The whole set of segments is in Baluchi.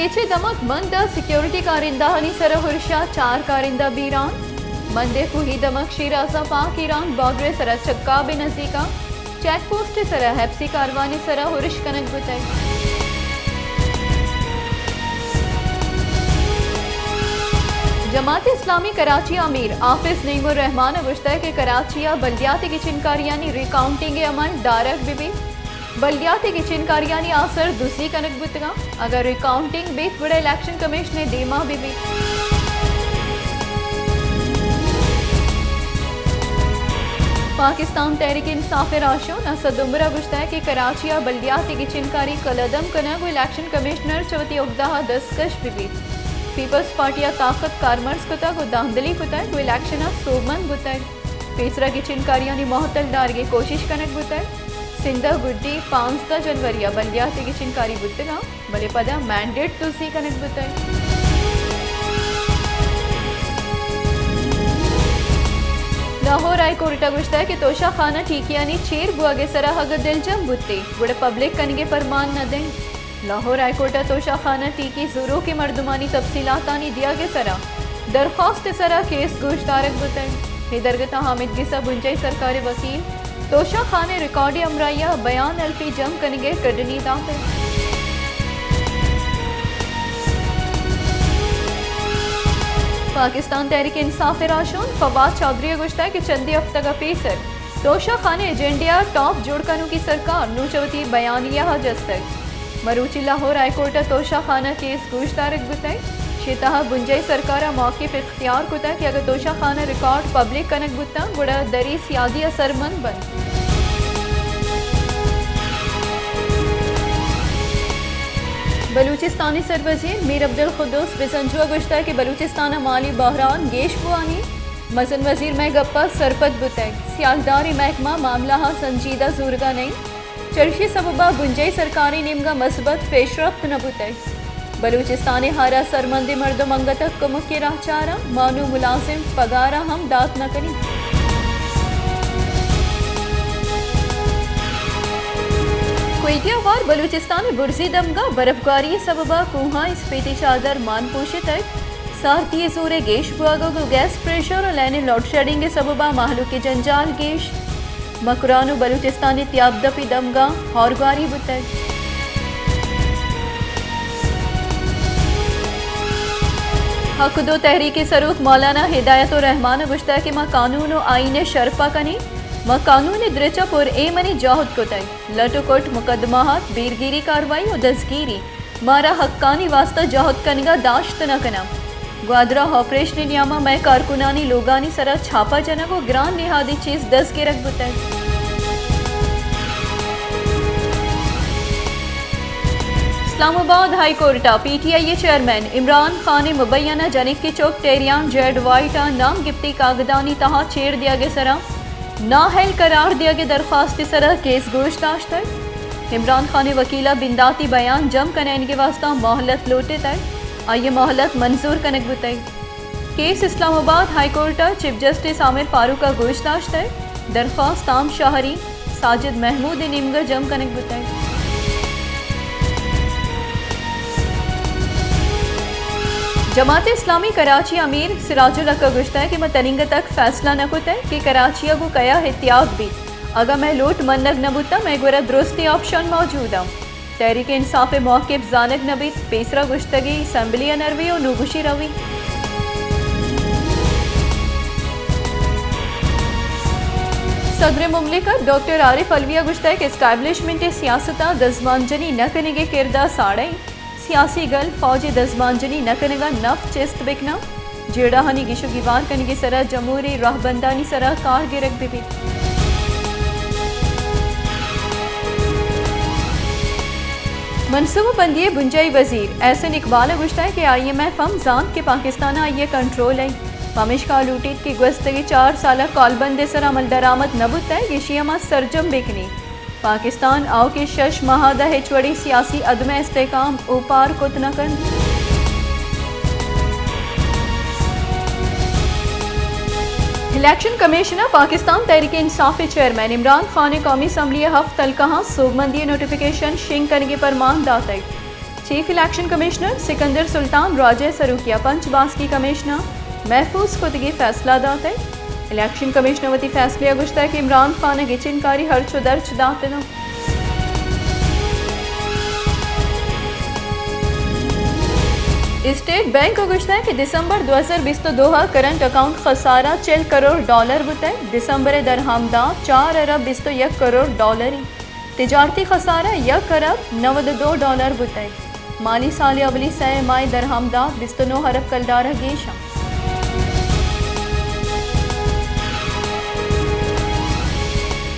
کیچ ءِ دمگ مند ءَ سیکورٹی کارندہانی سر ءَ ارش ءَ چار کارندہ بیران۔ مند ءِ کوہی دمگ شیرازاں پاک ایران بارڈر ءِ سر ءَ چکاب ءِ نزیک ءَ چیک پوسٹ ءِ سر ءَ ایف سی کاروان ءِ سر ءَ ارش کنگ بوتگ۔ جماعت اسلامی کراچی ءِ امیر حافظ نعیم الرحمان ءَ گوشتگ کہ کراچی ءَ بلدیاتی گچینکاریانی ری کاؤنٹنگ ءِ عمل دارگ بہ بیت۔ بلدیاتی گچینکاریانی آسر دزی کنگ بوتگاں، اگاں ری کاؤنٹنگ بیت گڑا الیکشن کمیشن ءِ دیما بہ بیت۔ پاکستان تحریک انصاف ءِ راہشون اسد عمر ءَ گوشتگ کہ کراچی ءَ بلدیاتی گچینکاری کلعدم کنگ ءُ الیکشن کمشنر چہ وتی اگدہ ءَ دستکش بہ بیت۔ پیپلز پارٹی ءَ طاقت کارمرز کتگ ءُ دھاندلی کتگ ءُ الیکشن ءَ سوبمند بوتگ۔ پیسرا گچینکاریانی مہتل دارگ ءِ کوشش کنگ بوتگ۔ سندھ ءَ گڈی پانزدہ جنوری ءَ بلدیاتی گچینکاری بوتگاں، بلے پدا مینڈیٹ دزی کنگ بوتگ۔ لاہور ہائی کورٹ ءَ گوشتگ کہ توشہ خانہ ٹیکیانی چیر بوگ ءِ سرا اگاں دلجم بوتے گڑا پبلک کنگ ءِ پرمان نہ دئیں۔ لاہور ہائی کورٹ ءَ توشہ خانہ ٹیکی زوروکیں مردمانی تفصیلاتانی دیگ ءِ سرا درخواست ءِ سرا کیس گوشدارگ بوتگ۔ اے درگت ءَ حامد گس ءَ بنجاہی سرکار ءِ وکیل توشہ خانہ ءِ ریکارڈ ءِ ہمراہی ءَ بیان الفی جم کنگ ءِ کڈنی داتگ۔ پاکستان تحریک انصاف ءِ راہشون فواد چوہدری ءَ گوشتگ کہ چندے ہفتگ ءَ پیسر توشہ خانہ ایجنڈے ءَ ٹاپ جوڑ کنوکی سرکار نوں چہ وتی بیانیہ ءَ جستگ۔ مروچی لاہور ہائی کورٹ ءَ توشہ خانہ کیس گوشدارگ بوتگ۔ شی تہا بنجاہی سرکار ءَ موقف اختیار کتگ کہ اگاں توشہ خانہ ریکارڈ پبلک کنگ بوتاں گڑا دری سیادی اثرمند بنت۔ بلوچستان ءِ سروزیر میر عبدالقدوس بزنجو ءَ گوشتگ کہ بلوچستان ءَ مالی بحران گیش بوانی مزن وزیر مئے گپ ءَ سرپد بوتگ۔ سیالداری محکمہ معاملہ ءَ سنجیدہ زورگ ءَ نہ انت۔ چرشی سبب ءَ بنجاہی سرکاری نیمگ ءَ مثبت پیشرفت نہ بوتگ۔ بلوچستان ءِ ہر سرمندیں مردم انگت ءَ کمک ءِ راہ چاراں، مانو ملازم پگار ءَ ہم دات نہ کنیت۔ کوئٹہ ءَ ہوار بلوچستان ءِ برزی دمگ ءَ برفگواری ءِ سبب ءَ کوہاں اسپیتی چادر مان پوشتگ۔ سارتی ءِ زور ءِ گیش بوگ ءُ گیس پریشر ءُ لین ءِ لوڈ شیڈنگ ءِ سبب ءَ مہلوک ءِ جنجال گیش۔ مکران ءُ بلوچستان ءِ تیاب دپی دمگاں ہورگواری بوتگ۔ حق دو تحریک ءِ سروک مولانا ہدایت الرحمان ءَ گوشتگ کہ ما قانون ءُ آئین ءِ شرپ ءَ کنیں، ما قانون ءِ درچ ءَ پر ایمنی جہد کتگ، لٹ ءُ کٹ، مقدمہات، بیرگیری کاروائی ءُ دزگیری مارا حقانی واستہ جہد کنگ ءَ داشت نہ کناں۔ گوادر ءَ آپریشن ءِ نیام ءَ مئے کارکنانی لوگانی سرا چھاپہ جنگ ءُ گران نہادی چیز دزگرگ بوتگ۔ اسلام آباد ہائی کورٹ ءَ پی ٹی آئی ءِ چیئرمین عمران خان ءِ مبینہ جنک ءِ چک ٹیریان جیڈ وائٹ ءَ نام گپتی کاگدانی تہا چیر دیگ ءِ سرا نااہل قرار دیگ ءِ درخواست ءِ سرا کیس گوش داشتگ۔ عمران خان ءِ وکیل ءَ بنداتی بیان جم کنائینگ ءِ واستہ مہلت لوٹتگ، آئی ءِ مہلت منظور کنگ بوتگ۔ کیس اسلام آباد ہائی کورٹ ءَ چیف جسٹس عامر فاروق ءَ گوش داشتگ۔ درخواست عام شہری ساجد محمود ءِ نیمگ ءَ جم کنگ بوتگ۔ جماعت اسلامی کراچی امیر سراج الحق ءَ گوشتگ کہ ما تننگ تک فیصلہ نہ کتگ کہ کراچی ءَ گوں کیا اتحاد بیت۔ اگاں مئے لوٹ منگ نہ بوتاں، مئے گورا درستیں آپشن موجود انت۔ تحریک انصاف ءِ موقف زانگ نہ بیت، پیسرا گوشتگی اسمبلی ءَ نروی ءُ نوگوشی روی۔ صدر مملکت ڈاکٹر عارف علوی ءَ گوشتگ کہ اسٹیبلشمنٹ ءِ سیاست ءَ دزمانجنی نہ کنگ ءِ کرد ءَ ساڑی سیاسی گل فوج ءِ دزمانجنی نہ کنگ ءَ نف چست بکناں۔ جیڑہانی گیش ءُ گیوار کنگ ءِ سرا جمہوری راہبندانی سرا کار گرگ بہ بیت۔ منصوبہ بندی ءِ بنجاہی وزیر احسن اقبال ءَ گوشتگ کہ آئی ایم ایف ہم زانت کہ پاکستان ءَ آئی ءِ کنٹرول ءَ، پمیشکا لوٹیت کہ گوستگیں چار سال ءَ کالبند ءِ سرا عمل درآمد نہ بوتگ، ایشی ءَ ما سرجم بکنیں۔ پاکستان آؤکیں شش ماہ ءَ داں ہچ وڑیں سیاسی عدم استحکام اوپار کت نہ کنت۔ الیکشن کمیشن ءَ پاکستان تحریک انصاف ءِ چیئرمین عمران خان ءِ قومی اسمبلی ءِ ہفت حلقہاں سوبمندی ءِ نوٹیفکیشن شنگ کنگ ءِ پرمان داتگ۔ چیف الیکشن کمشنر سکندر سلطان راجہ ءِ سروکی ءَ پنچ باسکی کمشن ءَ محفوظ کتگی فیصلہ داتگ۔ الیکشن کمشن ءَ وتی فیصلے ءَ گوشتگ کہ عمران خان ءِ گچین کاری ہرچ ءُ درچ داتگ انت۔ اسٹیٹ بینک ءَ گوشتگ کہ دسمبر دو ہزار بیست ءُ دو ءَ کرنٹ اکاؤنٹ خسارہ چل کروڑ ڈالر بوتگ، دسمبر ءِ درآمدات چار ارب بیست ءُ یک کروڑ ڈالر انت۔ تجارتی خسارہ یک ارب نود ءُ دو ڈالر بوتگ۔ مالی سال ءِ اولی سئے ماہ ءِ درآمدات بیست ءُ نو ارب کلدار ءَ گیش انت۔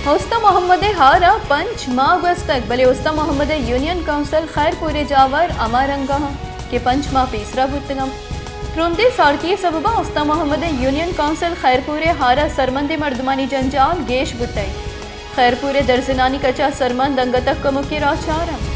استان محمد ءِ ہار ءَ پنچ ماہ گوستگ، بلے استان محمد ءِ یونین کونسل خیر پور ءِ جاور ہما رنگ ءَ انت کہ پنچ ماہ پیسرا بوتگ انت۔ ترندیں ساڑکی ءِ سبب ءَ استان محمد ءِ یونین کونسل خیر پور ءِ ہار ءَ سرمندیں مردمانی جنجال گیش بوتگ۔ خیر پور ءِ درزنانی کچ ءَ سرمند انگت کمکے راہ چار انت۔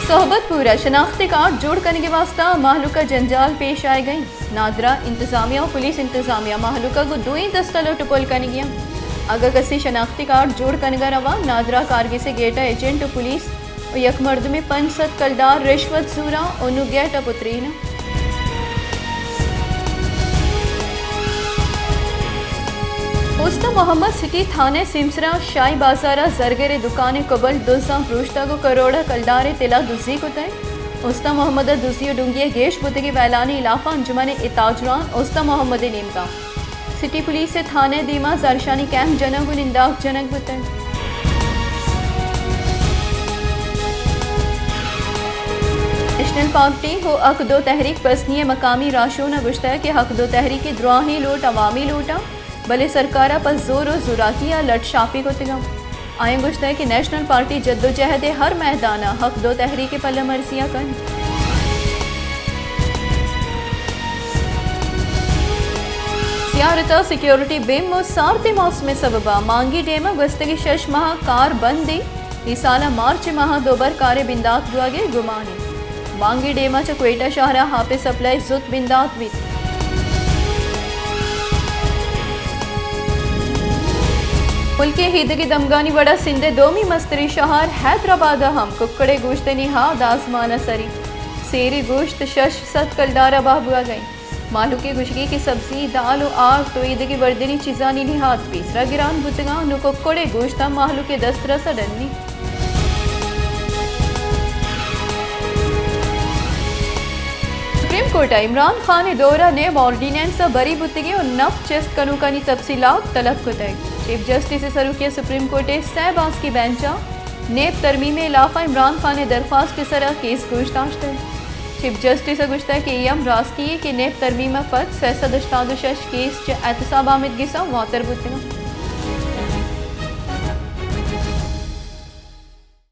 صحبت پور ءَ شناختی کارڈ جوڑ کنگ ءِ واستہ مہلوک ءَ جنجال پیش آیگ ءَ انت۔ نادراہ انتظامیہ ءُ پولیس انتظامیہ مہلوک ءَ گوں دوئیں دست ءَ لٹ ءُ پل کنگی انت۔ اگاں کسے شناختی کارڈ جوڑ کنگ ءَ رواں، نادراہ کارگس ءِ گیٹ ءَ ایجنٹ ءُ پولیس ءُ یک مردمے پنچ سد کلدار رشوت زوراں ءُ نوں گیٹ ءَ پتریناں۔ استان محمد سٹی تھانہ ءِ سیمسر ءَ شاہی بازار ءَ زرگر ءِ دکان ءِ کبل دزاں پروشتگ ءُ کروڑ ءَ کلدار ءِ تلہ دزی کتگ۔ استان محمد ءَ دزی ءُ ڈنگی ءِ گیش بوتگیں ویلانی ہلاف ءَ انجمن ءِ اتاج راہان استان محمد ءِ نیمگ ءَ سٹی پولیس ءِ تھانہ ءِ دیما زہرشانی کیمپ جنگ ءُ ننداک جنگ بوتگ۔ نیشنل پارٹی ءُ حق دو تحریک پسنی ءِ مقامی راہشون ءَ گوشتگ کہ حق دو تحریک ءِ دراہیں لوٹ عوامی لوٹ انت، بلے سرکار ءَ پہ زور ءُ زوراکی ءَ لٹ شاپی کتگ انت۔ آیاں گوشتگ کہ نیشنل پارٹی جدوجہد ءِ ہر میدان ءَ حق دو تحریک ءِ پلہ مرزی ءَ کنت۔ زیارت ءَ سیکورٹی بیم ءُ سارتیں موسم ءِ سبب ءَ مانگی ڈیم ءَ گوستگیں شش ماہ ءَ کار بند انت۔ اے سال ءَ مارچ ءِ ماہ ءَ دوبر کار ءِ بندات بوگ ءِ گمان انت۔ مانگی ڈیم ءَ چہ کوئٹہ شہر ءَ آپ ءِ سپلائی زوت بندات بیت۔ ملک ءِ ایدگہ دمگانی وڑ ءَ سندھ ءِ دومی مستریں شہر حیدرآباد ءَ ہم ککڑ ءِ گوشت ءِ نہاد آزمان ءَ سری۔ سیری گوشت شش سد کلدار ءَ بہا بوگ ءَ انت۔ مہلوک ءِ گوشگی کہ سبزی، دال ءُ آرت ءُ ایدگہ وردنی چیزانی نہاد پیسرا گران بوتگ انت، نوں ککڑ ءِ گوشت ہم مہلوک ءِ دسترس ءَ ڈنی۔ سپریم کورٹ ءَ عمران خان ءِ دور ءَ نیب آرڈیننس ءَ بری بوتگیں ءُ نپ چست کنوکانی تفصیلات طلب کتگ۔ چیف جسٹس ءِ سروکی ءَ سپریم کورٹ ءِ سئے باسکی بینچ ءَ نیب ترمیم ءِ ہلاف ءَ عمران خان ءِ درخواست ءِ سرا کیس گوش داشتگ۔ چیف جسٹس ءَ گوشتگ کہ اے ہم راستی یے کہ نیب ترمیم ءَ پد سئے سد ہشتاد ءُ شش کیس چہ احتساب آمید گس ءَ واتر بوتگ انت۔